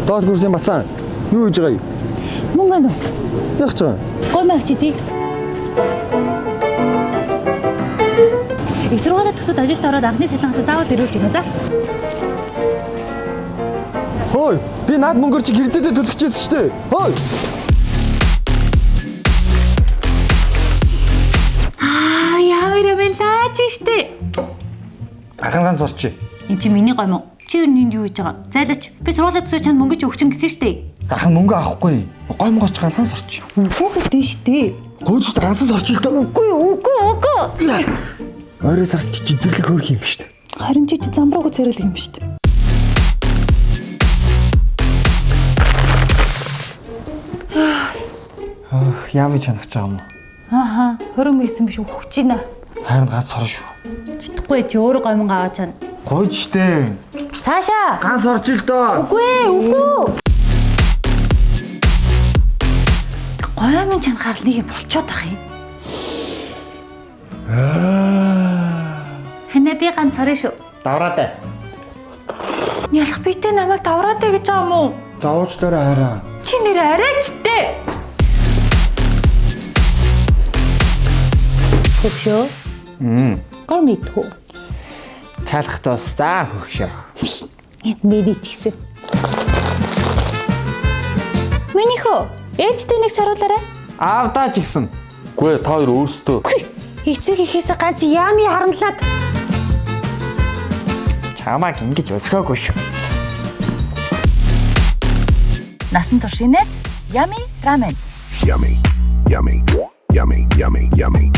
Доод курсын бацаан. Юу хийж байгаа юм? Мөнгө нү? Яах гэж байгаа юм? Гомь авчи тий. Их сургуулиуд төгсөөд ажилд ороод анхны цалингаас заавал ирүүлж гинэ за. Хөөе, би над мөнгөөр чи кредитэд төлөх гэжсэн шүү дээ. Хөөе. Аа ямар юм лаач штэ. Ахын ганц орчи. Энд чи миний гомь уу? Чи ер нь энд юу хийж байгаа? Зайлаач. Би сургуулиуд төгсөөд чанд мөнгө чи өгчин гэсэн штэ. Ахын мөнгө авахгүй. Гой монгоч ганцхан сорч. Үгүй гэдэг штэ. Гойж шүү дээ ганцхан сорч л доо. Үгүй үгүй үгүй. Ойроо сарч чи зэрлэг хөөрх юм шүү дээ. Харин чи чи замбраагүй царайлаг юм шүү дээ. Өөх, яамын чанах ч байгаа юм уу? Ааха, хөрөм хийсэн биш үхэж байна. Харин ганц сорно шүү. Чадахгүй чи өөрөө гомь аваа чана. Гойж штэ. Цаашаа. Ганц орж ил доо. Үгүй үгүй. Гомь чанахаар л нэг юм болчоод ах юм. Ханаа би ганц сорно шүү. Давраад бай. Ялах битэй намайг давраад ээ гэж байгаа юм уу? Зовоочлоорой хараа. Чи нэр арайч дээ. Хөгшөө. Гомь идэх үү? Чалах дуустаа хөгшөө. Миний ч гэсэн. Минийхөө ээжтэй нэг саруулаарай. Аавдаа ч гэсэн. Үгүй ээ, та хоёр өөрсдөө Хүй, Эцэг ихээсээ ганц яами харамлаад. Чамааг ингэж өсгөөгүй шүү. Насан туршийн найз Ями Рамен. Yummy, yummy, yummy, yummy, yummy.